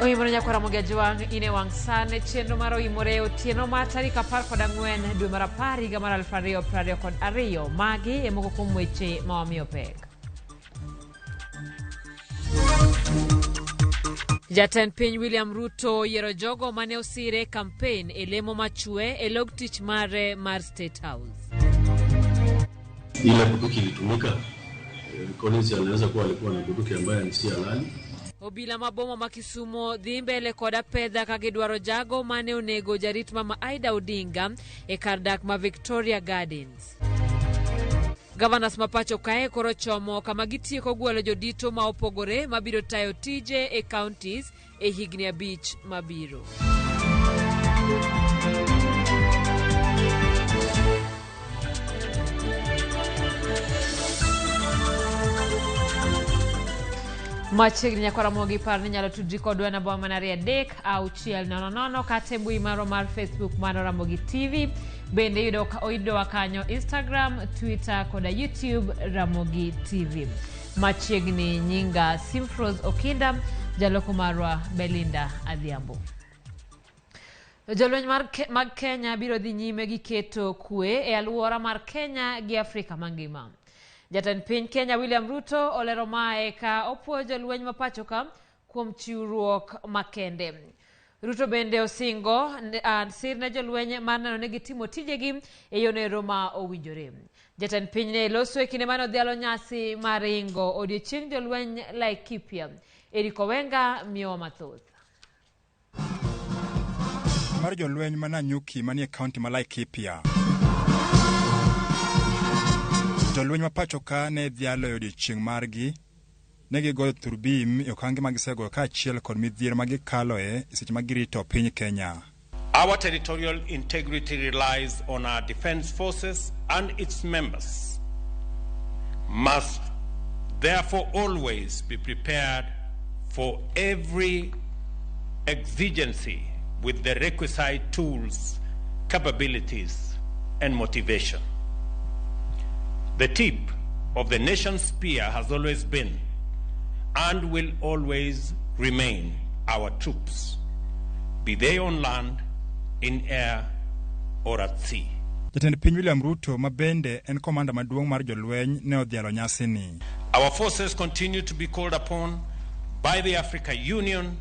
Oimore nyakwa Ramogi Ajwang' in e wang' sane chenro mar Oimore e otieno mar tarik 14 dwe mar 10 higa mar 2022. Magi e moko kuom weche ma wamiyo pek. Jatend piny William Ruto oyiero jogo mane osire e kampen e lemo machwe e log tich mare mar State House. Ile bunduki ilitumika, Collins anaweza kuwa alikuwa na bunduki ambayo si halali. Obila ma boma ma Kisumo dhi mbele kod apedha ka gidwaro jago mane onego jarit mama Aida Odinga e kar dak ma Victoria Gardens. Gavanas ma pacho kae koro chomo kama gitieko gwelo jodito ma opogore mabiro tayo tije e counties e higni 5 mabiro. Machiegni nyakwa Ramogi par ni nyalo tudri kodwa namba mana 2 3 6 0 0 kata e mbui marwa mar Facebook mano Ramogi TV. Bende oyudowa kanyo Instagram, Twitter koda YouTube Ramogi TV. Machiegni nyinga Simfros Okinda, jaloko marwa Belinda Adhiambo. Jolweny mag Kenya biro dhi nyime gi keto kwe e alwora mar Kenya gi Afrika mangima. Jatend piny Kenya William Ruto olero mae ka opuoyo jolweny ma pacho ka kuom chiwruok makende. Ruto bende osingo sir ne jolweny mar neno ni gitimo tijegi e yono ma owinjore. Jatend piny ne loso e kinde mane odhialo nyasi mar ringo odiochieng' jolweny Laikipia. Eric Owenga miyowa mathoth. Mar jolweny ma Nanyuki manie kaunti ma Laikipia. Jolweny ma pacho ka ne dhialo e odiochieng' margi, ne gigoyo turbim e okange ma gisegoyo kaachiel kod midhiero ma gikaloe e seche ma girito piny Kenya. Our territorial integrity relies on our defense forces and its members must therefore always be prepared for every exigency with the requisite tools, capabilities, and motivation. The tip of the nation's spear has always been and will always remain our troops, be they on land, in air, or at sea. Jatend piny William Ruto ma bende en komanda maduong' mar jolweny ne odhialo nyasini. Our forces continue to be called upon by the Africa Union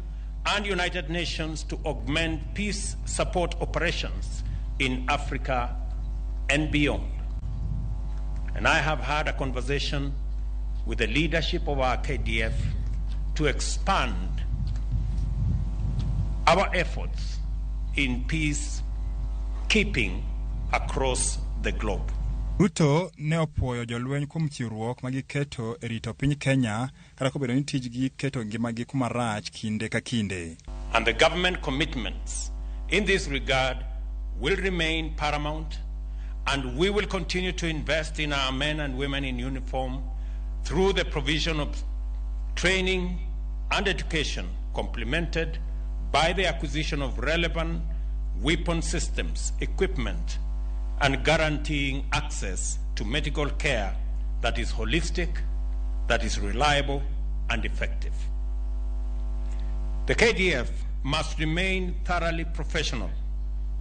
and United Nations to augment peace support operations in Africa and beyond. And I have had a conversation with the leadership of our KDF to expand our efforts in peace keeping across the globe. Ruto ne opuoyo jolweny kuom chiwruok ma giketo e rito piny Kenya kata kobedo ni tijgi keto ngimagi kuma rach kinde ka kinde. And the government commitments in this regard will remain paramount, and we will continue to invest in our men and women in uniform through the provision of training and education complemented by the acquisition of relevant weapon systems, equipment, and guaranteeing access to medical care that is holistic, that is reliable, and effective. The KDF must remain thoroughly professional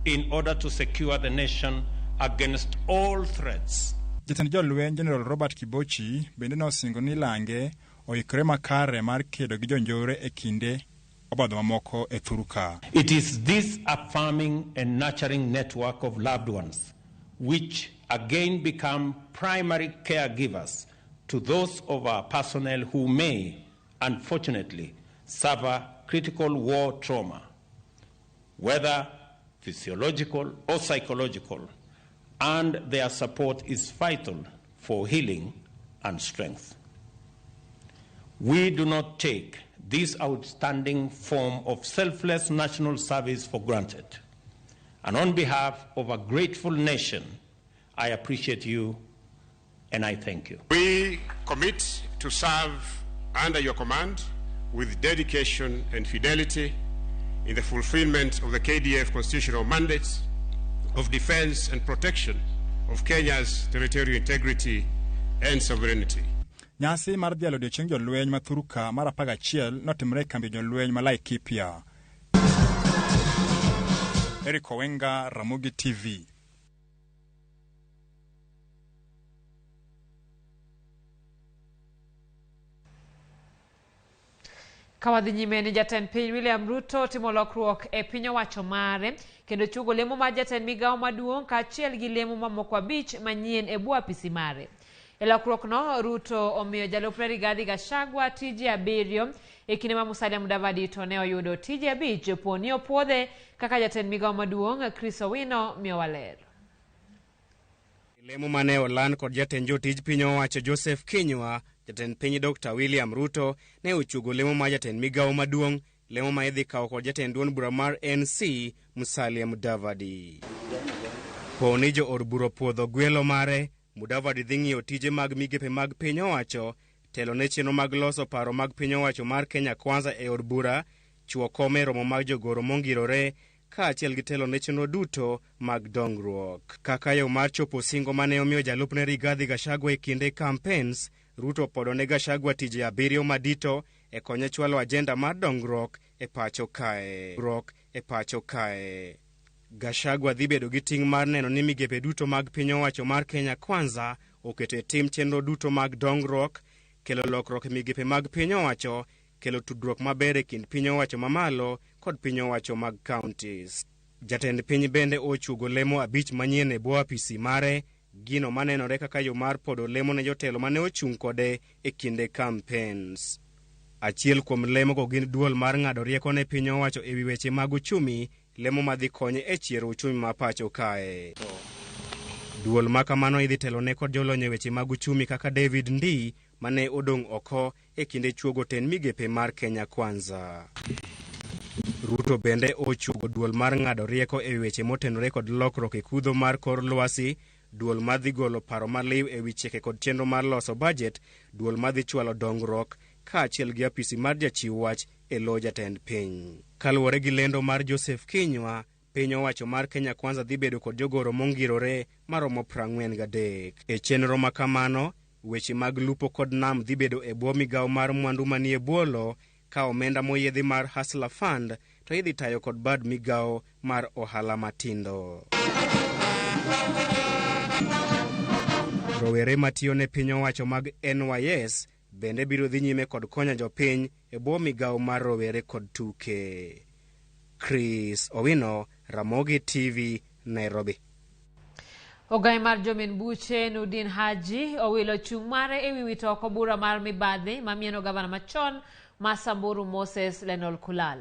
in order to secure the nation against all threats. Jatend jolweny General Robert Kibochi bende nosingo ni lange oikore makare mar kedo gi jonjore e kinde obadho mamoko e thurka. It is this affirming and nurturing network of loved ones which again become primary caregivers to those of our personnel who may, unfortunately, suffer critical war trauma, whether physiological or psychological, and their support is vital for healing and strength. We do not take this outstanding form of selfless national service for granted. And on behalf of a grateful nation, I appreciate you and I thank you. We commit to serve under your command with dedication and fidelity in the fulfillment of the KDF constitutional mandates of defense and protection of Kenya's territorial integrity and sovereignty. Nyasi mar dhialo odiechieng jolweny ma thurka mar 11 notimore e kambi jolweny ma Laikipia. Eric Owenga, Ramogi TV. Ka wadhi nyime ni jatend piny William Ruto timo lokruok e piny owacho mare kendo chugo lemo mar jatend migawo maduong' kaachiel gi lemo mamoko 5 manyien e bwo apisi mare. E lokruokno, Ruto omiyo jalupne Rigathi Gachagua tije 7 e kinde ma Musalia Mudavadi to ne oyudo tije 5 po ni opuodhe kaka jatend migawo maduong'. Chris Owino miyowa ler. Lemo mane oland kod jatend jotij piny owacho Joseph Kinyua, jatend piny Dr. William Ruto ne ochuogo lemo mar jatend migawo maduong', lemo ma idhi kawo kod jatend duond bura mar NC Musalia Mudavadi. Po ni jo od bura opuodho gwelo mare, Mudavadi dhi ng'iyo tije mag migepe mag piny owacho, telo ne chenro mag loso paro mag piny owacho mar Kenya Kwanza e od bura, chuo kom e romo mag jogoro mongirore, kaachiel gi telo ne chenro duto mag dongruok. Kaka yo mar chopo singo mane omiyo jalupne Rigathi Gachagua e kinde campaigns, Ruto opodo ne Gachagua tije 7 madito e konye chwalo ajenda mar dongruok e pacho kae. E pacho kae. Gachagua dhi bedo gi ting' mar neno ni migepe duto mag piny owacho mar Kenya Kwanza oketo e tim chenro duto mag dongruok, kelo lokruok e migepe mag piny owacho, kelo tudruok maber e kind piny owacho mamalo kod piny owacho mag counties. Jatend piny bende ochuogo lemo 5 manyien e bwo apisi mare, gino manenore kaka yo mar podo lemo ne jotelo mane ochung' kode e kinde campaigns. Achiel kuom lemogo gin duol mar ng'ado rieko ne piny owacho ewi weche mag uchumi, lemo madhi konye e chiero uchumi ma pacho kae. Duol ma kamano idhi telone kod jolony e weche mag uchumi kaka David Ndii mane odong' oko e kinde chuogo tend migepe mar Kenya Kwanza. Ruto bende ochuogo duol mar ng'ado rieko e weche motenore kod lokruok e kudho mar kor lwasi, duol madhi golo paro maliw e wi chike kod chenro mar loso budget, duol madhi chwalo dongruok, kaachiel gi apisi mar jachiw wach e lo jatend piny. Kaluwore gi lendo mar Joseph Kinyua, piny owacho mar Kenya Kwanza dhi bedo kod jogoro mongirore maromo 43. E chenro ma kamano, weche mag lupo kod nam dhi bedo e bwo migawo mar mwandu manie bwo lo, ka omenda moyiedhi mar Hustler Fund to idhi tayo kod bad migawo mar ohala matindo. Rowere matiyo ne piny owacho mag NYS bende biro dhi nyime kod konyo jopiny e bwo migawo mar rowere kod tuke. Chris Owino, Ramogi TV, Nairobi. Ogai mar jomin buche Nurdin Haji owilo chung' mare ewi wito oko bura mar mibadhi mamieno gavana machon ma Samburu Moses Lenol Kulal.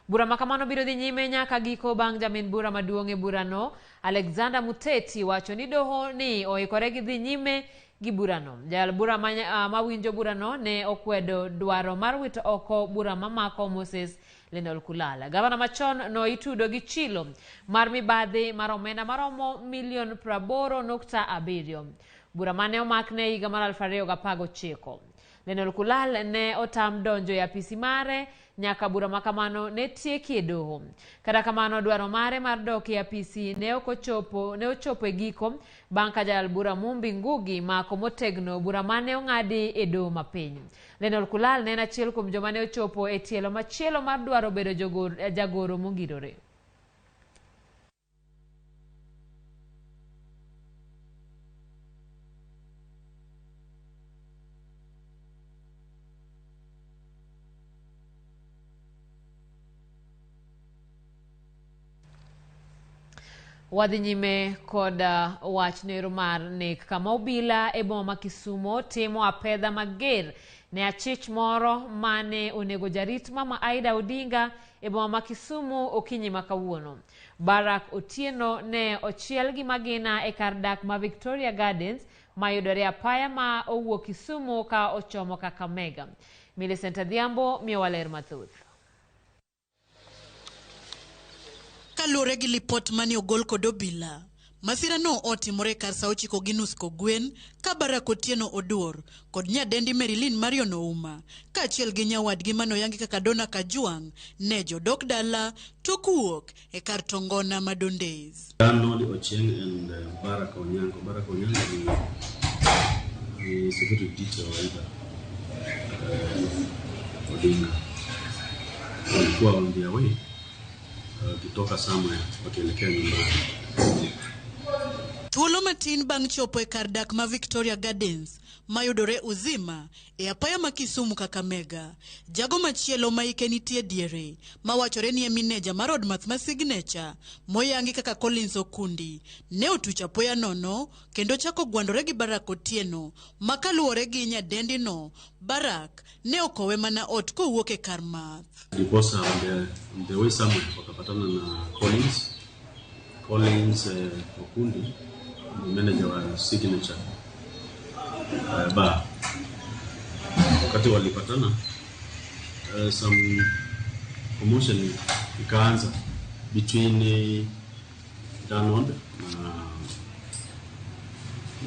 Bura ma kamano biro dhi nyime nyaka giko bang' jamin bura maduong' e burano Alexander Muteti wacho ni doho ni oikore gi dhi nyime gi burano. Jayal bura mawinjo burano ne okwedo dwaro mar wito oko bura mamako Moses Lenol Kulal. Gavana machon no itudo gi chilo mar mibadhi mar omenda maromo milion 80.7. Bura mane omakne higa mar 2019. Lenol Kulal ne otam donjo e apisi mare nyaka bura makamano ne tieki e doho. Kata kamano dwaro mare mar dok e apisi ne ochopo e giko bang' ka jayal bura Mumbi Ngugi mako motegno bura mane ong'adi e doho mapiny. Lenol Kulal ne en achiel kuom joma ne ochopo e tielo machielo mar dwaro bedo jagoro mongirore. Wadhi nyime kod wach nero mar nek kama obila e boma ma Kisumo timo apedha mager ne achich moro mane onego jarit mama Aida Odinga e boma ma Kisumu okinyi ma kawuono. Barak Otieno ne ochiel gi magina e kar dak ma Victoria Gardens mayudore apaya ma owuok Kisumu ka ochomo Kakamega. Millicent Adhiambo miyowa ler mathoth. Kaluwore gi lipot mane ogol kod obila, masira no otimore kar saa 9:30 kogwen ka Barak Otieno Oduor kod nyadendi Marilyn Marion Ouma kaachiel gi nyawadgi mane oyangi kaka Donna Kajwang' ne jodok dala tok wuok e kar tongona ma Dondays. Arnold Ochieng and Barak Onyango. Barak Onyango ni security detail either. Odinga. Walikuwa on their way wakitoka somewhere wakielekea nyumbani. Thuolo matin bang' chopo e kar dak ma Victoria Gardens mayudore Uzima e apaya ma Kisumu Kakamega, jago machielo ma ike nitie diere mawachore ni e mineja mar od math ma Signature moyangi kaka Collins Okundi ne otuch apoya nono kendo chako gwandore gi Barack Otieno ma kaluwore gi nyadendi no Barack ne okowe mana ot kowuok e kar math. Ndiposa on the way somewhere wakapatana na Collins. Collins Okundi ni manager wa Signature bar. Wakati walipatana some commotion ikaanza between Donald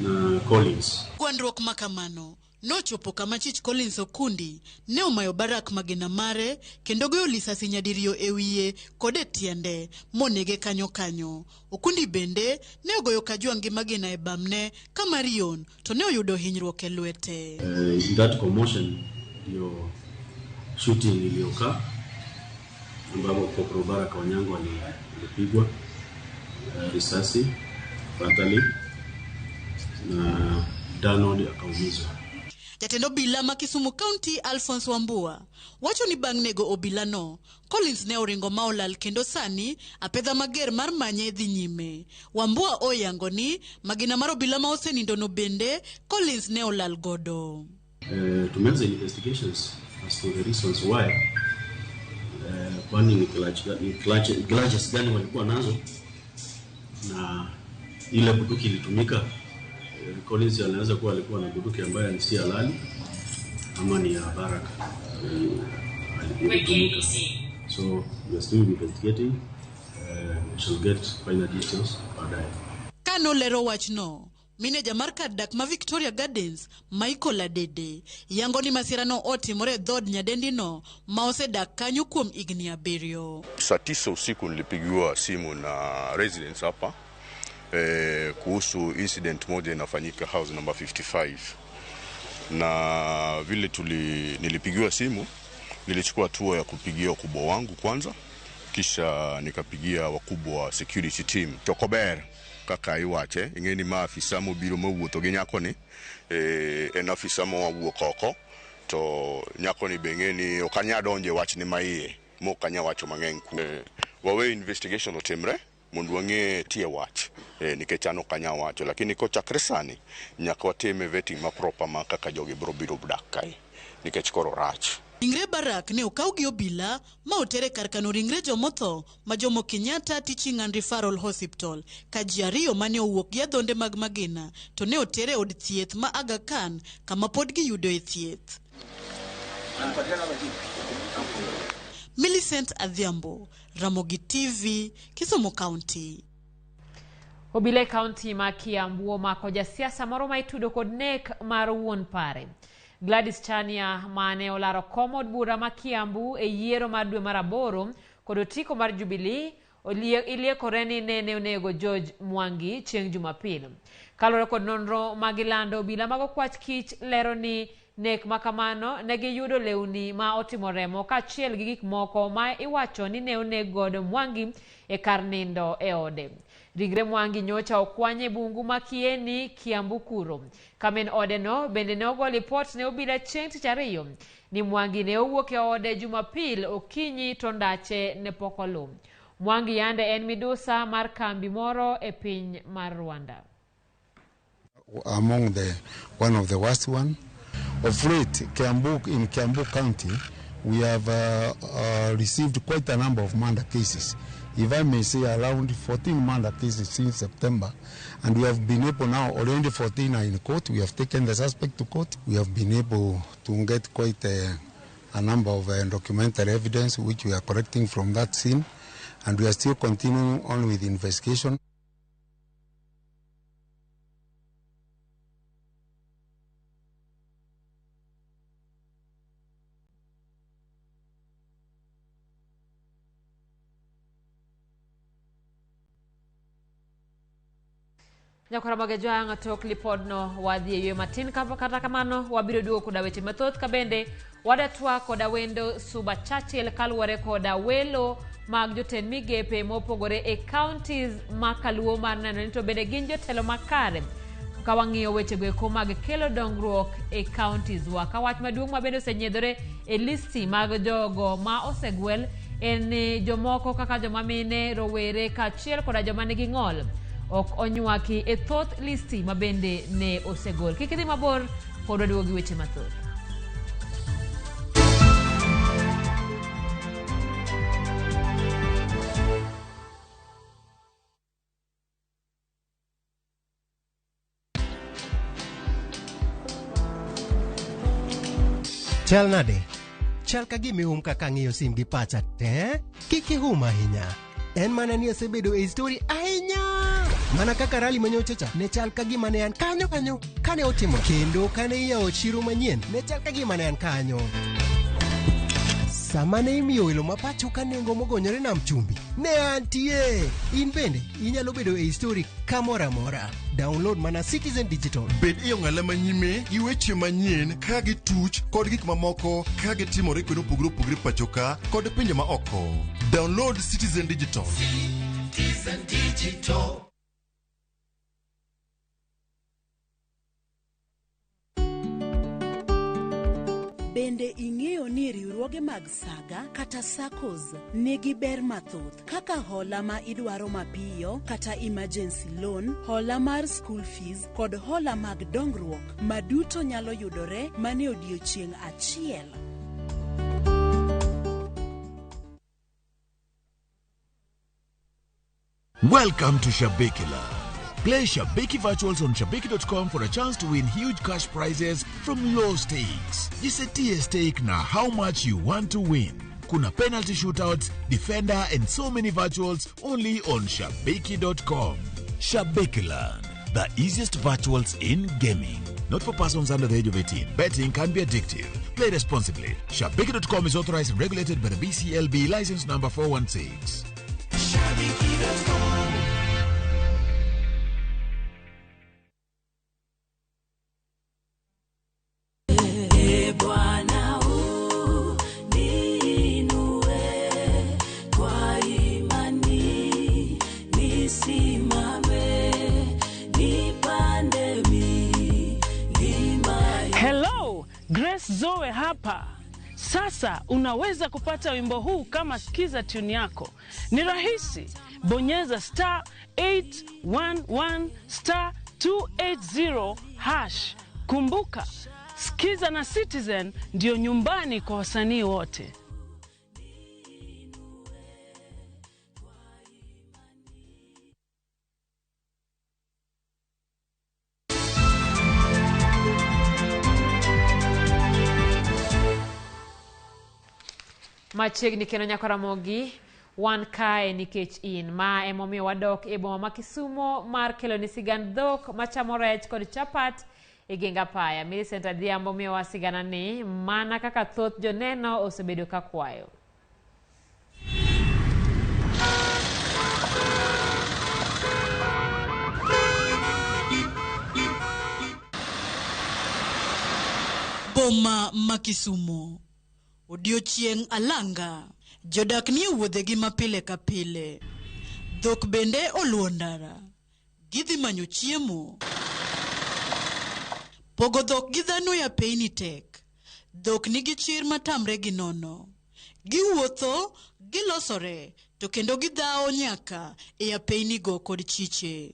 na Collins. Gwandruok makamano nochopo kama chich Collins Okundi ne omayo Barack magina mare kendo goyo lisasi nyadiriyo e wiye kod e tiende monege kanyo kanyo. Okundi bende ne ogoyo Kajwang' gi magina e bamne ka Marion to ne oyudo hinyruok e lwete. In that commotion ndio shooting iliyokaa ambapo Kopro Barack Onyango alipigwa risasi fatally na Donald akaumizwa. Jatend obila ma Kisumu County Alphonse Wambua wacho ni bang' nego obila no, Collins ne oringo ma olal kendo sani apedha mager mar manye dhi nyime. Wambua oyango ni magina mar obila ma osenindo no bende Collins ne olal godo. Tumeanza investigations as to the reasons why, kwani ni grudges gani walikuwa nazo na ile bunduki ilitumika. Collins anaweza kuwa alikuwa na bunduki ambayo ni si halali ama ni ya Barack ilitumika. So we are still investigating. We shall get final details baadaye. Kano lero wachno, mineja mar kar dak ma Victoria Gardens Michael Adede yango ni masirano otimore e dhood nyadendi no ma osedak kanyo kuom higni 7. Saa 9 usiku nilipigiwa simu na residents hapa kuhusu incident moja inafanyika house number 55, na vile nilipigiwa simu nilichukua hatua ya kupigia wakubwa wangu kwanza, kisha nikapigia wakubwa wa security team. Tokober kaka iwache ingeni maafisa mobiro mowuotho gi nyakoni, en afisa mowuok oko to nyakoni be ng'eni ok anya donjo e wachne maiye mok anya wacho mang'eny ku wawe investigation otimre mondo wang'e tie wach, nikech an ok anya wacho, lakini kochakre sani nyaka watime vetting ma proper ma kaka jogi biro biro dak kae nikech koro rach. Ringre Barack ne okaw gi obila ma otere kar kano ringre jomotho ma Jomo Kenyatta Teaching and Referral Hospital ka ji 2 mane owuok gi adhonde mag magina to ne otere od thieth ma Aga Khan kama pod giyudoe thieth. Millicent Adhiambo, Ramogi TV, Kisumu County. Obila e kaunti ma Kiambu omako jasiasa moro ma itudo kod nek mar wuon pare. Gladys Chania mane olaro kom od bura ma Kiambu e yiero mar dwe mar 8 kod otiko mar Jubilee iliekore ni nene onego George Mwangi chieng' Jumapil. Kaluwore kod nonro magilando, obila mag okwach kich lero ni nek makamano ne giyudo lewni ma otimo remo kaachiel gi gik moko ma iwacho ni ne oneg godo Mwangi e kar nindo e ode. Ringre Mwangi nyocha okwany e bungu ma Kieni, Kiambu kuro. Kamen ode no bende ne ogo lipot ne obila chieng' tich ariyo ni Mwangi ne owuok e ode Jumapil okinyi to ndache ne pok oluw. Mwangi yande en midusa mar kambi moro e piny mar Rwanda. Among the one of the worst one. Of late, Kiambu, in Kiambu County, we have received quite a number of murder cases. If I may say, around 14 murder cases since September. And we have been able now, already 14 are in court. We have taken the suspect to court. We have been able to get quite a number of documentary evidence, which we are collecting from that scene. And we are still continuing on with the investigation. Nyakwara Magejwang' tok lipodno wadhi e yweyo matin kata kamano wabiro duogo koda weche mathoth ka bende wadatwa koda wendo Suba Churchill kaluwore koda welo mag jotend migepe mopogore e counties ma kaluo mar neno ni to bende gin jotelo makare ka wang'iyo wechego eko mag kelo dongruok e counties wa. Ka wach maduong' ma bende osenyiedhore e listi mag jogo ma osegwel en ni jomoko kaka joma mine, rowere kaachiel koda joma nigi ng'ol ok onywaki e thoth listi ma bende ne osegol. Kik idhi mabor, pod waduogo gi weche mathoth. Chal nade? Chal ka gima ihum kaka ang'iyo sim gi pacha te. Kik ihum ahinya. En mana ni asebedo e story ahinya. Mana kaka rali manyocha cha ne chal ka gima ne an kanyo kanyo kane otimo kendo kane iyawo chiro manyien ne chal ka gima ne an kanyo. Sama ne imiyo welo ma pacho ka nengo mogonyore nam chumbi ne antie. In bende inyalo bedo e story kamoro amora. Download mana Citizen Digital. Bed e ong'ala manyime gi weche manyien ka gituch kod gik mamoko ka gitimore kuonde mopogore opogore pacho ka kod pinje ma oko. Download Citizen Digital. Citizen Digital. Bende ing'eyo ni riwruoge mag saga kata SACCOs nigi ber mathoth kaka hola ma idwaro mapiyo kata emergency loan, hola mar school fees kod hola mag dongruok ma duto nyalo yudore mana e odiechieng' achiel? Welcome to Shabiki Land. Play Shabiki Virtuals on Shabiki.com for a chance to win huge cash prizes from low stakes. Jisetie stake na how much you want to win. Kuna penalty shootouts, defender, and so many virtuals only on Shabiki.com. Shabiki Land, the easiest virtuals in gaming. Not for persons under the age of 18. Betting can be addictive. Play responsibly. Shabiki.com is authorized and regulated by the BCLB license number 416. Shabiki.com. E Bwana uniinue kwa imani nisimame nipande milima. Hello, Grace Zoe hapa. Sasa unaweza kupata wimbo huu kama skiza tune yako. Ni rahisi, bonyeza star 811 star 280 hash. Kumbuka, Skiza na Citizen ndio nyumbani kwa wasanii wote. Machiegni kendo nyako Ramogi, wan kae nikech in. Ma emomiyo wadok e boma ma Kisumo mar keloni sigand dhok machamo rech kod chapat e geng apaya. Millicent Adhiambo miyowa sigana ni mana kaka thoth joneno osebedo ka kwayo. Boma ma Kisumo. Odiochieng' alanga. Jodak nie wuodhegi ma pile ka pile. Dhok bende oluwo ndara. Gidhi manyo chiemo. Pogo dhok gi dhano e apeyni tek. Dhok nigi chir matamre gi nono. Giwuotho, gilosore, to kendo gidhawo nyaka e apeynigo kod chiche.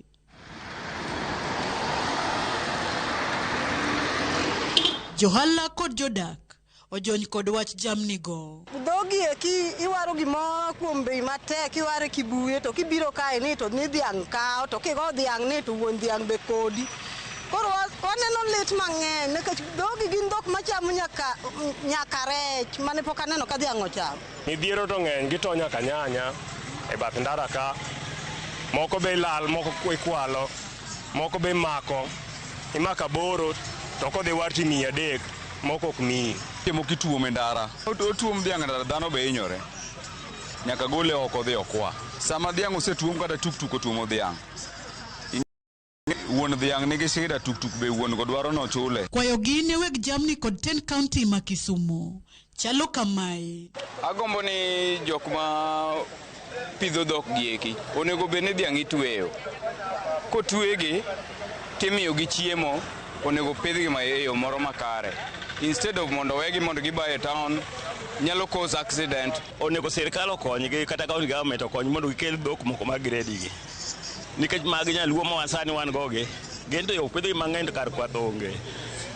Johala kod jodak ojony kod wach jamnigo. Dhogi eki iwaro gimoro kuom bei matek, iware kibuye to kibiro kae ni to ni dhiang' kawo, to kigo dhiang' ni to wuon dhiang' be kodi. Koro waneno lit mang'eny nikech dhogi gin dhok machamo nyaka rech mane pok aneno ka dhiang' ochamo. Midhiero to ng'eny, gito nyaka nyanya e bath ndara ka. Moko be ilal, moko ikwalo, moko be imako. Imako aboro to kodhi war to imiyi adek, moko ok miyi. Moko ituomo e ndara. Otuom dhiang' e ndara, dhano be hinyore. Nyaka gole oko odhi okwa. Sama dhiang' osetuom kata tuktuk otuomo dhiang', Wuon dhiang' nigi shida, tuktuk be wuon go dwaro nochule. Kwayogi ne weg jamni kod tend kaunti ma Kisumu chalo kamae. Agombo ni jok ma pidho dhok gi eki onego bed ni dhiang' itweyo. Kotwegi timiyogi chiemo, onego pidhgi ma e yo moro makare. Instead of mondo wegi mondo gibaye e town, nyalo cause accident. Onego sirkal okonygi kata county government okony mondo gikel dhok moko mag gredi gi. Nikech mag nyaluo ma sani wan go gi, gin to yo pidhgi mang'eny to kar kwath onge.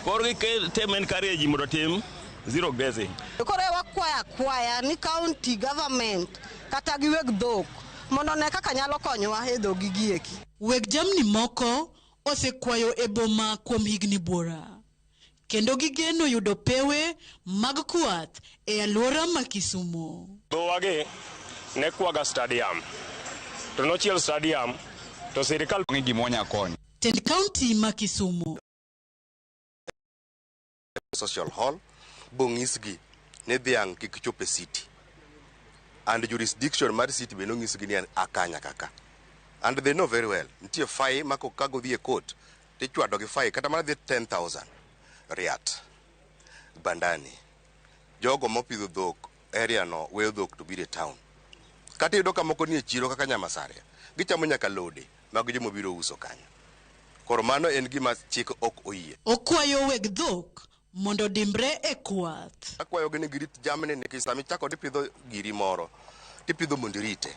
Koro gikel tem encourage mondo otim zero grazing. Koro wakwaya akwaya ni county government kata gi weg dhok mondo one kaka nyalo konyowa e dhogi gi eki. Weg jamni moko osekwayo e boma kuom higni buora kendo gigeno yudo pewe mag kwath e alwora ma Kisumu. Dhowagi ne kwaga stadium to nochiel stadium to sirikal Onge gima wanya konyo. Tend kaunti ma Kisumu Social hall bong'isgi ni dhiang' kik chop e city and jurisdiction mar city be nonyisgi ni aka nyaka ka and they know very well nitie fine ma ka godhi e court tichwado gi fine kata mana dhi 10000 riat bandani jogo mopidho dhok area no weyo dhok to biro e town kata iyudo ka moko nie chiro kaka Nyamasaria gichamo nyaka lode mag jomobiro uso kanyo koro mano en gima chik ok oyie. Okwayo weg dhok mondo odimbre e kwath. Akwayogi ni girit jamni nikech sama ichako tipidho giri moro tipidho mondo irite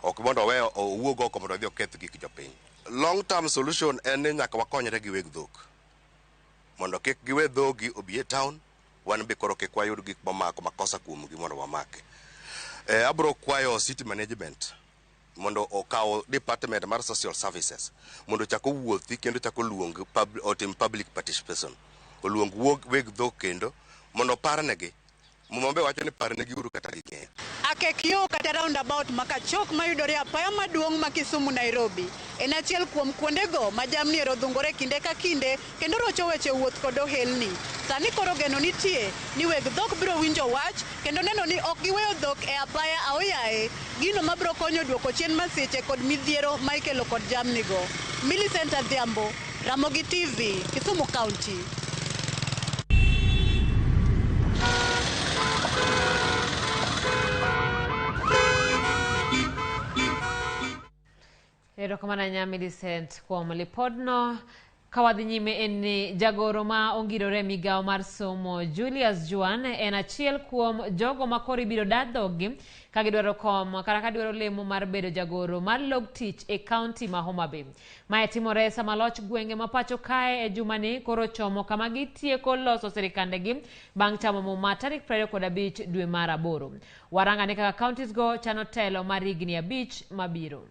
ok mondo owe owuog oko mondo odhi oketh gik jopiny. Long term solution en ni nyaka wakonyre gi weg dhok mondo kik giwe dhogi obi e town wan be koro kik wayud gik mamako makosa kuomgi mondo wamake. Abro kwayo city management mondo okaw department mar social services mondo ochak owuothi kendo ochak oluong otim public participation oluong weg dhok kendo mondo oparnegi. Muma be wacho ni parnegi uru kata ging'eyo. Akek yo kata roundabout ma Kachok mayudore apaya maduong' ma Kisumu Nairobi en achiel kuom kuondego ma jamni ero dhungore kinde ka kinde kendo rocho weche wuoth kod ohelni. Sani koro geno nitie ni weg dhok biro winjo wach kendo neno ni ok giweyo dhok e apaya aoyaye, gino mabiro konyo duoko chien masiche kod midhiero ma ikelo kod jamnigo. Millicent Adhiambo, Ramogi TV, Kisumu County. Erokamano ahinya Millicent kuom lipodno. Ka wadhi nyime en ni jagoro ma ongirore e migawo mar somo Julius Juan en achiel kuom jogo ma koro ibiro da dhoggi ka gidwaro kom kata ka dwaro lemo mar bedo jagoro mar log tich e kaunti ma Homa Bay. Mae timore sama loch gwenge ma pacho kae e jumani koro chomo kama gitieko loso sirikandegi bang' chamo muma tarik 25 dwe mar aboro. Warangane kaka counties go chano telo mar higni 5 mabiro.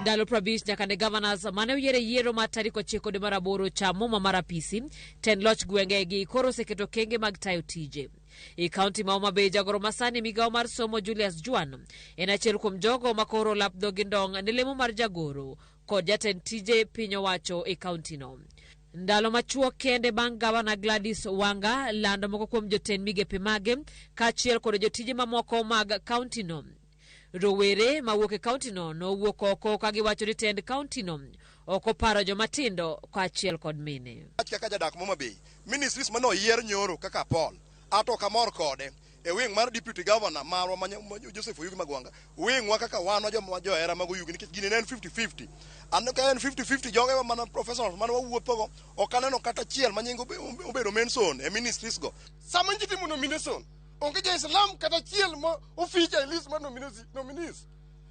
Ndalo 50 nyaka ne governors mane oyier e yiero mar tarik 9 dwe mar aboro cham muma mar apisi, tend loch gwenge gi koro oseketo okenge mag tayo tije. E kaunti ma Homa Bay, jagoro masani migawo mar somo Julius Juan en achiel kuom jogo ma koro lap dhogi ndong' ne lemo mar jagoro kod jatend tije piny owacho e kaunti no. Ndalo machuok kende bang' gavana Gladys Wanga lando moko kuom jotend migepe mage kaachiel kod jotije mamoko mag kaunti no. Rowere mawuok e kaunti no nowuok oko ka giwacho ni tend kaunti no ok oparo joma tindo kaachiel kod mine. Kaka jadak Homa Bay, ministries mane oyier nyoro kaka Paul, ato ok amor kode. E wing mar deputy governor marwa ma Joseph Oyugi Magwanga, wingwa kaka wan joma johera mag Oyugi nikech gini ne en 50-50. An ka en 50-50 joge mana professionals mane wawuothogo ok aneno kata achiel ma nying obedo mention e ministries go. Sama ji timo nomination, onge ja Islam kata achiel ma ofeature e list mar nominees.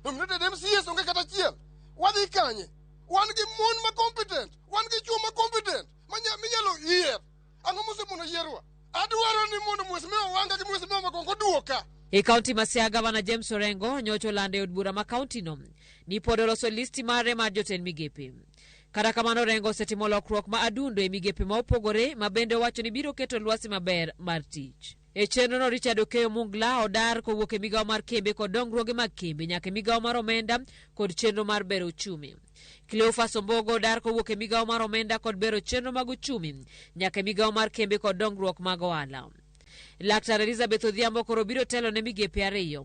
Nominated MCAs onge kata achiel. Wadhi kanye? Wan gi mon ma competent, wan gi chwo ma competent, minyalo yier. Ang'o mosemono yierwa? Adwaro ni mondo Mheshimiwa Wanga gi Mheshimiwa Magongo oduoka. E kaunti ma Siaya, Gavana James Orengo nyocha olando e od bura ma kaunti no ni pod oloso listi mare mar jotend migepe. Kata kamano, Orengo osetimo lokruok ma adundo e migepe ma opogore ma bende owacho ni biro keto lwasi maber mar tich. E chenro no, Richard Okeyo Mungla odar kowuok e migawo mar kembe kod dongruoge mag kembe nyaka e migawo mar omenda kod chenro mar bero uchumi. Cleophas Ombogo odar kowuok e migawo mar omenda kod bero chenro mag uchumi nyaka e migawo mar kembe kod dongruok mag ohala. Laktar Elizabeth Odhiambo koro biro telo ne migepe 2.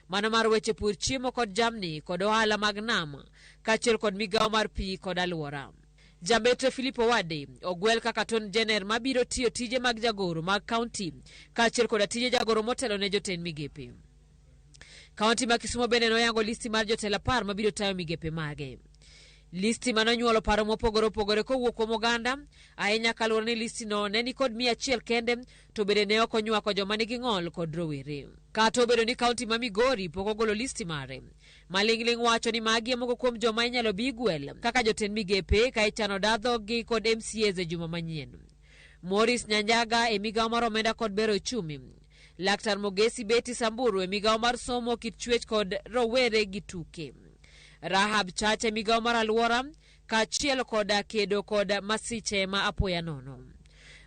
mano mar weche pur, chiemo kod jamni kod ohala mag nam, kaachiel kod migawo mar pi kod alwora. Jabetre Philip Owade ogwel kaka Attorney General mabiro tiyo tije mag jagoro mag kaunti kaachiel koda tije jagoro motelo ne jotend migepe. Kaunti ma Kisumo bende noyango listi mar jotelo 10 mabiro tayo migepe mage. Listi manonyuolo paro mopogore opogore kowuok kuom oganda, ahinya kaluwore ni listino ne nikod 100 kende to bende ne ok onywako joma nigi ng'ol kod rowere. Kata obedo ni kaunti ma Migori pok ogolo listi mare, Maling'ling wacho ni magi e moko kuom joma inyalo bi gwel kaka jotend migepe ka ichano dadho-gi kod MCAs e juma manyien. Maurice Nyanjaga e migawo mar omenda kod bero uchumi. Laktar Mogesi Betty Samburu e migawo mar somo, kit chwech kod rowere gi tuke. Rahab Chacha e migawo mar alwora kaachiel kod kedo kod masiche ma apoya nono.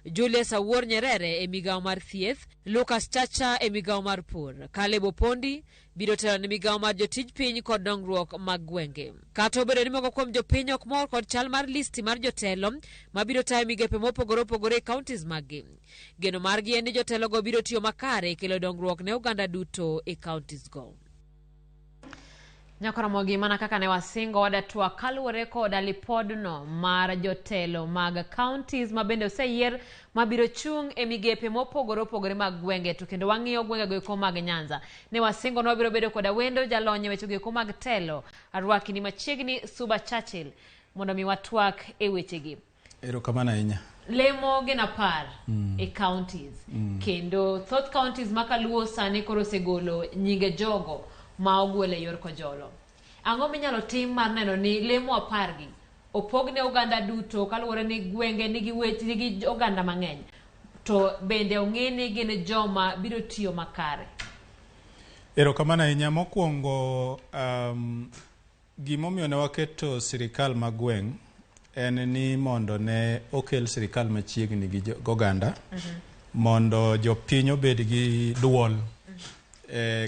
Julius Awuor Nyerere e migawo mar thieth, Lucas Chacha e migawo mar pur, Caleb Opondi biro telo ne migawo mar jotij piny kod dongruok mag gwenge. Kata obedo ni moko kuom jopiny ok mor kod chal mar listi mar jotelo mabiro tayo migepe mopogore opogore e counties maggi, geno margi en ni jotelogo biro tiyo makare e kelo dongruok ne oganda duto e counties go. Nyakoromogi mana kaka ne wasingo wadatwa kaluwore koda lipodno mar jotelo mag counties ma bende oseyier mabiro chung' e migepe mopogore opogore mag gwenge to kendo wang'iyo gwengego eko mag Nyanza. Ne wasingo ni wabiro bedo koda wendo jalony e wechego eko mag telo arwaki ni machiegni Suba Churchill mondo mi watwak e wechegi. Erokamano ahinya. Lemo gin 10 e counties. Kendo thoth counties ma kaluo sani koro osegolo nyinge jogo ma ogwel e yor kojolo. Ang'o minyalo tim mar neno ni lemo 10 gi opog ne oganda duto kaluwore ni gwenge nigi weche nigi oganda mang'eny to bende ong'e ni gin joma biro tiyo makare? Erokamano ahinya. Mokwongo, gimomiyo ne waketo sirikal mag gweng' en ni mondo ne okel sirikal machiegni gi oganda, mondo jopiny obed gi duol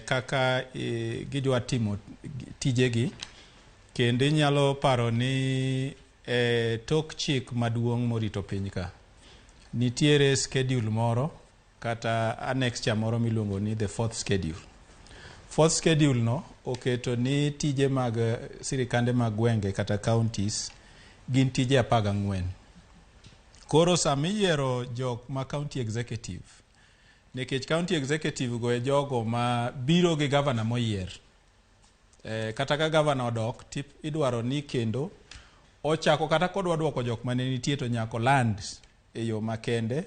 kaka gidwa timo tijegi. Kendo inyalo paro ni tok chik maduong' morito piny ka nitiere schedule moro kata annexure moro miluongo ni the fourth schedule. Fourth schedule no oketo ni tije mag sirikande mag gwenge kata counties gin tije 14. Koro sama iyiero jok ma county executive, nikech county executive go e jogo ma biro gi governor moyier. Kata ka governor odok, idwaro ni kendo ochako kata kodwa duoko jok mane nitie to nyaka oland e yo makende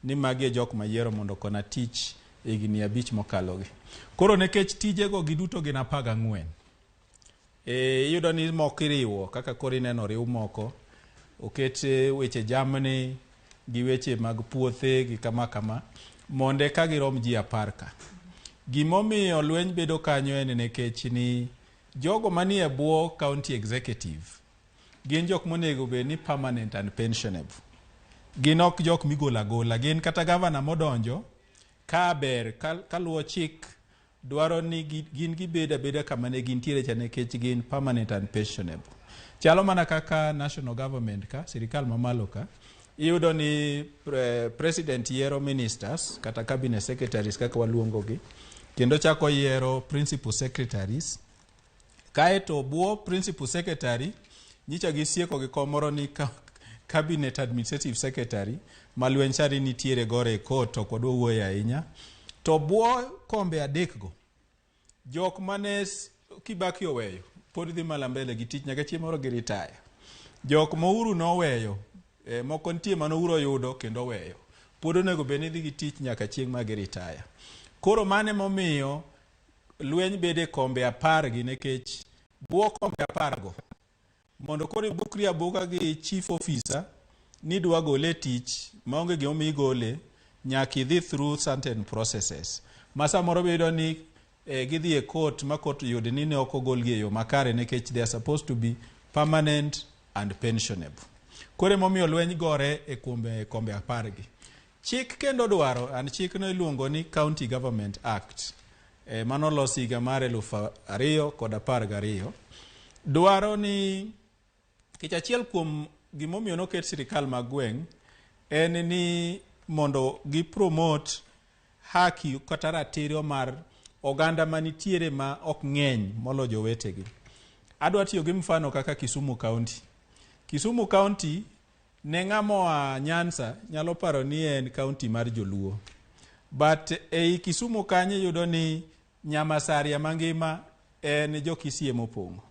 ni magi e jok mayiero mondo okona tich e higni 5 mokalogi. Koro nikech tijego giduto gin 14, iyudo ni moko iriwo kaka koro ineno oriw moko, oket weche jamni gi weche mag puothe gi kama kama mondo eka girom ji 10 ka. Gimomiyo lweny bedo kanyo en nikech ni jogo manie bwo county executive gin jok monego bed ni permanent and pensionable. Gin ok jok migolo agola, gin kata governor modonjo ka ber kaluwo chik dwaro ni gin gibed abeda kama ne gintiere cha nikech gin permanent and pensionable. Chalo mana kaka national government ka, sirikal mamalo ka, iyudo ni president yiero ministers kata cabinet secretaries kaka waluongogi, kendo chako yiero principal secretaries. Kaeto bwo principal secretary nyicha gisieko gi kom moro ni cabinet administrative secretary ma lweny sani nitiere gore e court ok wadwa wuoye ahinya. To bwo kombe 3 go, jok mane Kibaki oweyo pod dhi mana mbele gi tich nyaka chieng' moro gi retire. Jok ma Uhuru noweyo, moko nitie mane Uhuru oyudo kendo oweyo, pod onego bed ni dhi gi tich nyaka chieng' ma gi retire. Koro mano emomiyo lweny bedo e kombe 10 gi nikech bwo kombe 10 go mondo koro ibukri abuka gi chief officer ni dwa gole e tich maonge gimomiyo igole, nyaka idhi through certain processes ma samoro iyudo ni gidhi e court ma court yud ni ne ok ogolgi e yo makare nikech they are supposed to be permanent and pensionable. Koro emomiyo lweny gore e kombe 10 gi. Chik kendo dwaro, and chikno iluongo ni County Government Act, mano losi higa mar 2012, dwaro ni nikech achiel kuom gimomiyo noket sirikal mag gweng' en ni mondo gi promote haki kata ratiro mar oganda manitiere ma ok ng'eny molo jowetegi. Adwa tiyo gi mfano kaka Kisumu County. Kisumu County ne ng'ama oa Nyanza nyalo paro ni en county mar joluo. But ei Kisumu kanyo iyudo ni Nyamasaria mangima en jo Kisii emopong'o.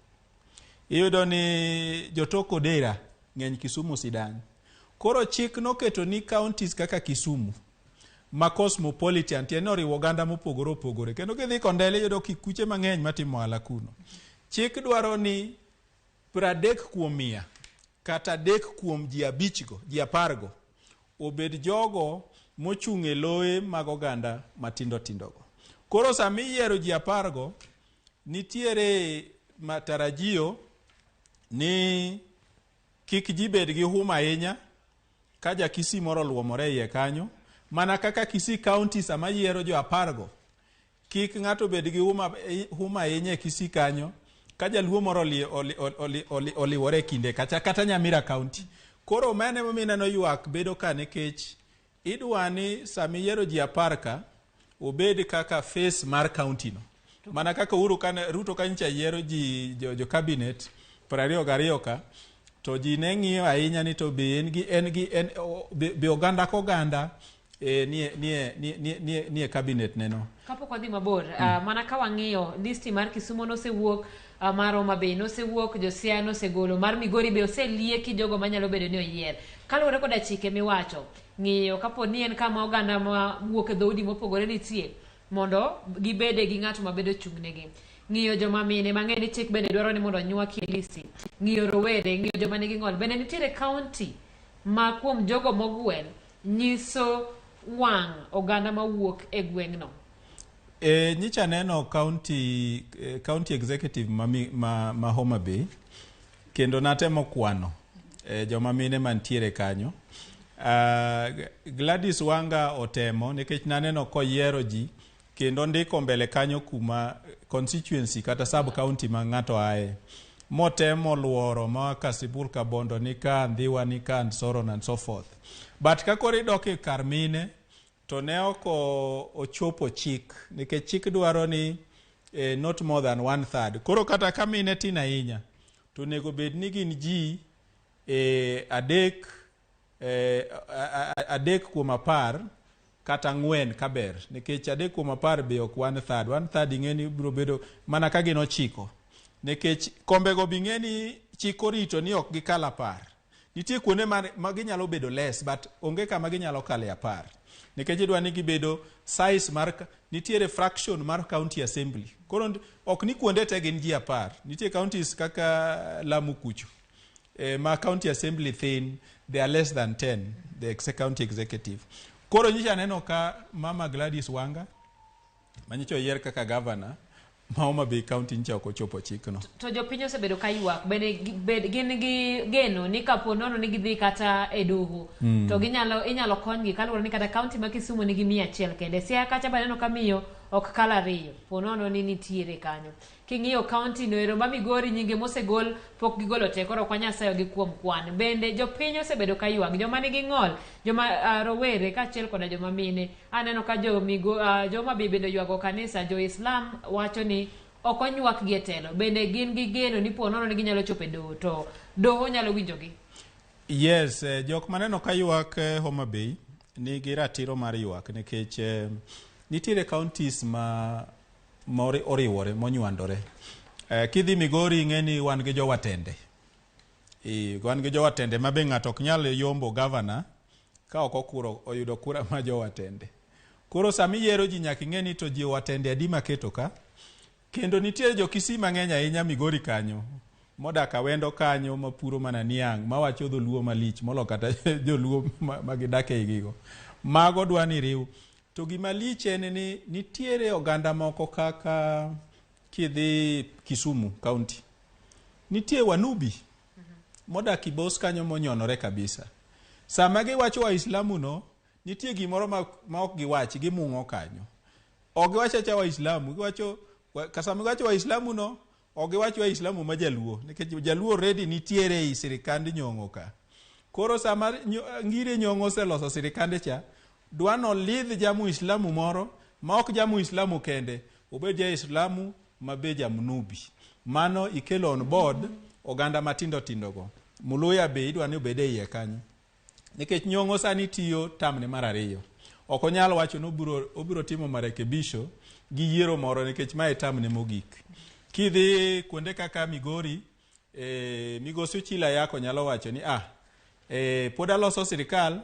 Iyudo ni jotok Odera ng'eny Kisumu sidang'. Koro chik noketo ni counties kaka Kisumu ma cosmopolitan tiende ni oriwo oganda mopogore opogore. Kendo kidhi Kondele iyudo kikuche mang'eny matimo ohala kuno. Chik dwaro ni 30% kata 3 kuom ji 5 go, ji 10 go obed jogo mochung' e loye mag oganda matindo tindo go. Koro sama iyiero ji 10 go, nitiere matarajio ni kik ji bed gi huma ahinya ka ja Kisii moro oluomore iye kanyo. Mana kaka Kisii County sama yiero jo 10 go, kik ng'ato bed gi huma ahinya e Kisii kanyo ka jaluo moro oliwore e kinde kacha kata Nyamira County. Koro mano emomiyo ineno ywak bedo ka nikech idwa ni sama iyiero ji 10 ka obed kaka face mar county no. Mana kaka Uhuru kane Ruto kanyocha yiero ji jo cabinet 22 ka to ji ne ng'iyo ahinya ni to be en gi en gi en be oganda koganda nie nie nie nie nie cabinet neno. Kapok wadhi mabor, mana ka wang'iyo listi mar Kisumu nosewuok, mar Homa Bay nosewuok, jo Siaya nosegolo, mar Migori be oselieki jogo manyalo bedo ni oyier. Kaluwore koda chike miwacho, ng'iyo kapo ni en kama oganda ma wuok e dhoudi mopogore nitie, mondo gibede gi ng'ato mabedo chung'negi. Ng'iyo joma mine mang'e ni chik bende dwaro ni mondo onywaki e listi. Ng'iyo rowere, ng'iyo joma nigi ng'ol. Bende nitiere county ma kuom jogo mogwel nyiso wang' oganda mawuok e gweng'no. Nyicha neno county executive ma Homa Bay kendo natemo kwano joma mine mantiere kanyo. Gladys Wanga otemo nikech naneno koyiero ji kendo ndiko mbele kanyo kuma constituency kata sub county ma ng'ato aye. Motemo luoro ma Kasipul Kabondo ni ka, Ndhiwa ni ka, and so on and so forth. But ka koro idok e kar mine to ne ok ochopo chik nikech chik dwaro ni not more than one third. Koro kata ka mine tin ahinya to onego bed ni gin ji 3 kuom 10 kata 4 kaber nikech 3 kuom 10 be ok one third. One third ing'e ni biro bedo mana ka gin 9 nikech kombego be ing'e ni chik orito ni ok gikal 10. Nitie kuonde ma ginyalo bedo less but onge kama ginyalo kale 10 nikech idwa ni gibedo size mar nitiere fraction mar county assembly. Koro ok ni kuonde te gin ji 10. Nitie counties kaka Lamu kucho ma county assembly thin, they are less than 10, the county executive. Koro nyicha aneno ka mama Gladys Wanga manyicha oyier kaka governor ma Homa Bay County nyicha ok ochopo chikno. To jopiny osebedo ka ywak bende bed gin gi geno ni kapo nono ni gidhi kata e doho to ginyalo inyalo konygi kaluwore ni kata kaunti ma Kisumu nigi 100 kende. Siaya kacha be aneno ka miyo ok kal 2 po nono ni nitiere kanyo. King'iyo kaunti no ero ma Migori nyinge mosegol pok gigolo te, koro ok wanyal sayogi kuom kwan. Bende jopiny osebedo ka ywak, joma nigi ng'ol, joma rowere kaachiel koda joma mine. Aneno ka jo Migo, jo Homa Bay bende oywago kanisa, jo Islam wacho ni ok onywakgi e telo. Bende gin gi geno ni po nono ni ginyalo chopo e doho to doho nyalo winjogi. Yes, jok maneno ka ywak Homa Bay nigi ratiro mar ywak nikech nitiere counties ma oriwore monywandore. Kidhi Migori ing'e ni wan gi jowatende. Wan gi jowatende ma be ng'ato ok nyal yombo governor ka ok okuro oyudo kura ma jowatende. Koro sama iyiero ji nyaka ing'e ni to ji watende adi maketo ka. Kendo nitie jo Kisii mang'eny ahinya Migori kanyo modak Awendo kanyo mapuro mana niang' mawacho dholuo malich molo kata joluo ma gidak e igigo. Mago dwa ni riw. To gima lich en ni nitiere oganda moko kaka kidhi Kisumu County. Nitie Wanubi modak Kibos kanyo monyonore kabisa. Sama giwacho Waislamu no, nitie gimoro ma ok giwach, gimung'o kanyo. Ok giwach acha Waislamu, giwacho sama giwacho Waislamu no, ok giwach Waislamu ma jaluo, nikech jaluo already nitiere ei sirikand nyong'o ka. Koro sama ngire nyong'o oseloso sirikande cha, dwa nolidh ja Muislamu moro ma ok ja Muislamu kende, obed ja-Islamu ma be ja-Mnubi. Mano ikelo on board oganda matindo tindo go. Muluya be idwa ni obed e iye kanyo. Nikech Nyong'o sani tiyo tamne mar ariyo. Ok onyal wacho ni obiro timo marekebisho gi yiero moro nikech mae tamne mogik. Kidhi kuonde kaka Migori, Migosi Ochilo Ayako nyalo wacho ni pod aloso sirikal,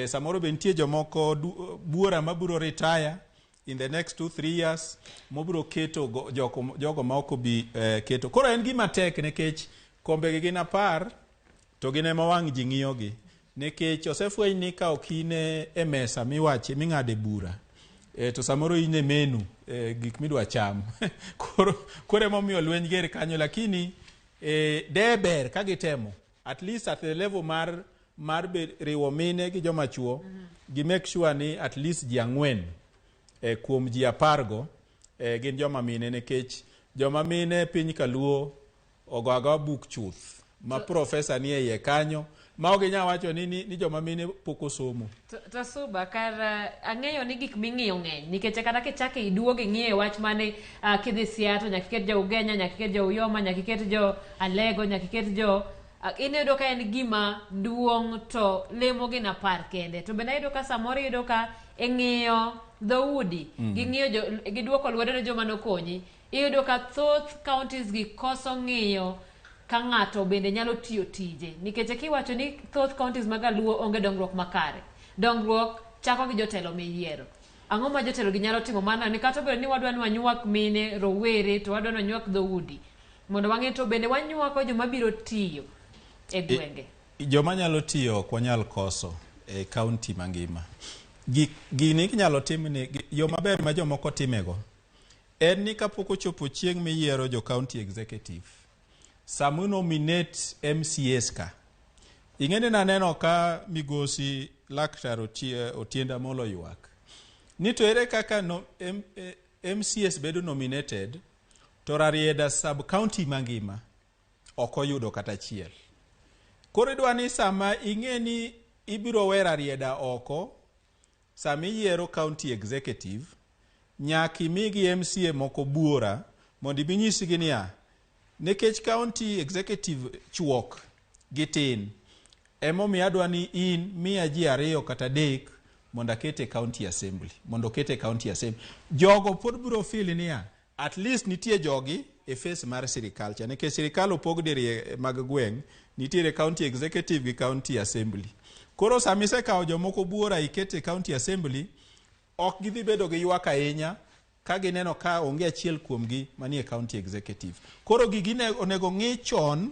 samoro be nitie jomoko buora mabiro retire in the next 2-3 years mobiro keto jogo ma ok obi keto. Koro en gima tek nikech kombegi gin 10 to gin ema wang' ji ng'iyogi. Nikech osefweny ni ka ok in e mesa miwache ming'ade bura, to samoro in e menu, gik midwa cham. Koro emomiyo lweny ger kanyo, lakini de ber ka gitemo at least at the level mar riwo mine gi joma chuo, gi make sure ni at least ji 4 kuom ji 10 go gin joma mine, nikech joma mine piny Kaluo ogo agoa buk chuth ma profesa ni e iye kanyo ma ok ginyal wacho ni joma mine pok osomo. To Suba, kar ang'eyo ni gik ming'iyo ng'eny nikech kata kichako iduogo ing'iyo wach mane kidhi Siaya to nyaka iket jo Ugenya, nyaka iket jo Uyoma, nyaka iket jo Alego, nyaka iket jo iniyudo ka en gima duong' to lemo gin 10 kende. To bende iyudo ka samoro iyudo ka ing'iyo dhoudi, ging'iyo giduoko lwedo ne joma nokonyi. Iyudo ka thoth counties gi koso ng'iyo ka ng'ato bende nyalo tiyo tije, nikech kiwacho ni thoth counties mag Luo onge dongruok makare. Dongruok chako gi jotelo miyiero. Ang'o ma jotelo gi nyalo timo mana ni kata obedo ni wadwa ni wanywak mine, rowere, to wadwa ni wanywak dhoudi mondo wang'e to bende wanywako joma biro tiyo e gwenge. Joma nyalo tiyo ok wanyal koso e county mangima. Gini inyalo tim ni yo maber ma jomoko timego en ni kapok ochopo chieng' miyiero jo county executive, sama nominate MCAs ka, ing'e ni naneno ka migosi Laktar Otiende Amolo ywak ni to ere kaka MCAs bedo nominated to Rarieda sub county mangima ok oyudo kata achiel. Koro idwa ni sama ing'e ni ibiro we Rarieda oko sama iyiero county executive, nyaka imigi MCA moko buora mondo ibinyisgi niya, nikech county executive chuok gi tin, emomiyo adwa ni in miya ji 2 kata 3 mondo akete county assembly, mondo okete county assembly. Jogo pod biro feel niya, at least nitie jogi e face mar sirikal cha, nikech sirikal opog diriyo mag gweng', nitiere county executive gi county assembly. Koro sama isekawo jomoko buora ikete county assembly, ok gidhi bedo gi ywak ahinya ka gineno ka onge achiel kuomgi manie county executive. Koro gigi onego ng'i chon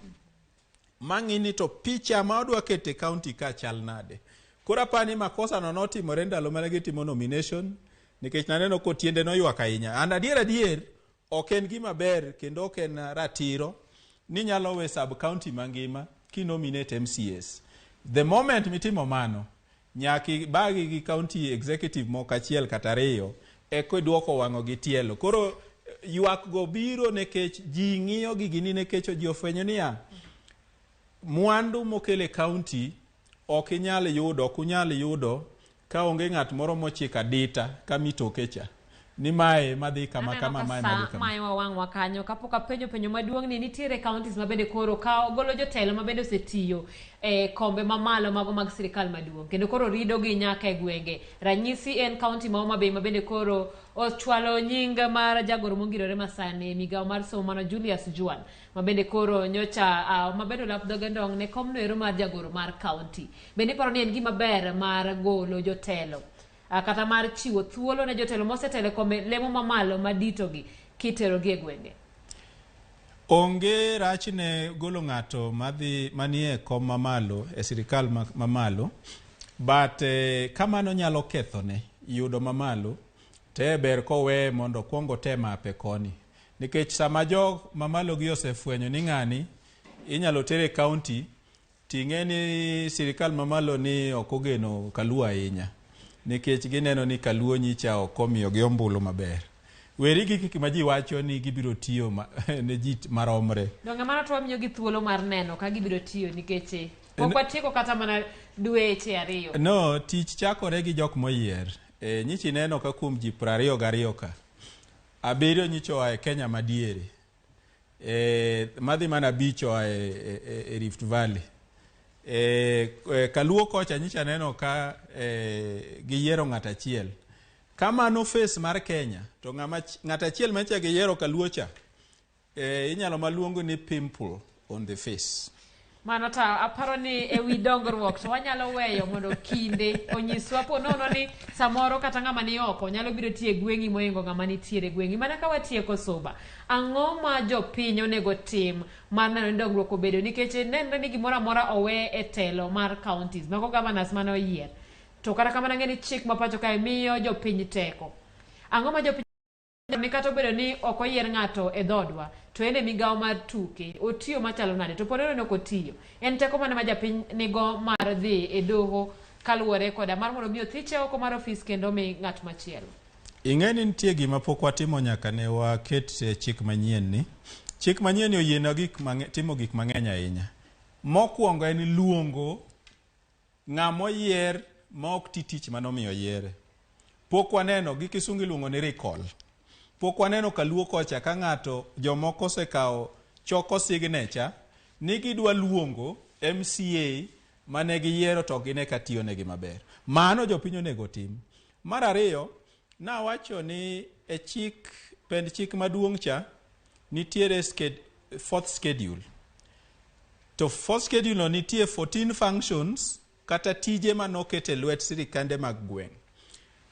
mang'i ni to picha ma odwa keto e county ka chal nade. Koro apani makosa no notimore ndalo mane gitimo nomination, nikech naneno kotiende noywak ahinya. And adier ok en gima ber kendo ok en ratiro ni nyalo we sub county mangima kinominate MCAs. The moment mitimo mano, nyaka ibagi gi county executive moko 1 kata 2 eko iduoko wang'o gi tielo. Koro ywak go biro nikech ji ng'iyo gigi ni nikech ji ofwenyo niya, mwandu mokel e county ok inyal yudo, ok unyal yudo ka onge ng'at moro mochiko adita kamitoke cha ni mae madhi kama kama, mae madhi kama. Mae wawang'wa kanyo kapok apenjo penjo maduong' ni nitiere counties mabende koro ka golo jotelo mabende osetiyo e kombe mamalo mago mag sirikal maduong' kendo koro rido gi nyaka e gwenge. Ranyisi en county ma Homa Bay mabende koro ochwalo nying mar jagoro mongirore masani e migawo mar somo mano Julius Juan mabende koro nyocha mabende olap dhoge ndong' ne komno ero mar jagoro mar county. Bende iparo ni en gima ber mar golo jotelo kata mar chiwo thuolo ne jotelo mosetelo kombe lemo mamalo maditogi kiterogi e gwenge? Onge rach ne golo ng'ato madhi manie kom mamalo e sirikal mamalo, but kamano nyalo kethone yudo mamalo, te ber kowe mondo okuong otem ape koni. Nikech sama jok mamalo gi osefwenyo ni ng'ani inyalo tere e county, ting'e ni sirikal mamalo ni ok ogeno Kaluo ahinya, nikech gineno ni Kaluo nyicha ok omiyogi ombulu maber. Weri gi gik ma ji wacho ni gibiro tiyo ne ji maromre. Donge mano to wamiyogi thuolo mar neno ka gibiro tiyo nikech pok watieko kata mana dweche 2. No, tich chakore gi jok moyier. Nyicha ineno ka kuom ji 22 ka, Abiriyo nyicha oa e Kenya madiere. E, madhi mana abich oa e, e, e Rift Valley. E, e, Kaluo kocha nyicha neno ka e, giyiero ng'at achiel. Kamano face mar Kenya to ng'ama ng'at achiel manyicha giyiero Kaluo cha e, inyalo maluongo ni pimple on the face. Mano to aparo ni ewi dongruok to wanyalo weyo mondo kinde onyiswa po nono ni samoro kata ng'ama ni oko nyalo biro tiyo e gweng'i mohingo ng'ama nitiere e gweng'i. Mana ka watieko suba, ang'o ma jopiny onego tim mar neno ni dongruok obedo nikech nenre ni gimoro amora owe e telo mar counties mago governors mane oyier. To kata kamano ang'e ni chik ma pacho kae miyo jopiny teko. Ang'o ma jopiny ni kata obedo ni ok oyier ng'ato e dhodwa to en e migawo mar tuke otiyo machalo nade to pod oneno kotiyo en teko mane ma japiny nigo mar dhi e doho kaluwore koda mar mondo mi othiche oko mar ofis kendo mi ng'at machielo Ing'e ni nitie gima pok watimo nyaka ne waket eh, chik manyien ni. Chik manyien ni oyienwa gik mang'e, timo gik mang'eny ahinya. Mokwongo en luongo ng'ama oyier ma ok ti tich mane omiyo oyiere. Pok waneno gi kisungu iluongo ni recall. Pok waneno kaluo kocha ka ng'ato jomoko osekawo choko signature ni gidwa luongo MCA mane giyiero to ok gine ka tiyonegi maber. Mano jopiny onego otim. Mar ariyo, nawacho ni e chik pend chik maduong' cha nitiere fourth schedule. To fourth schedule no nitie 14 functions kata tije manoket e lwet sirikande mag gweng'.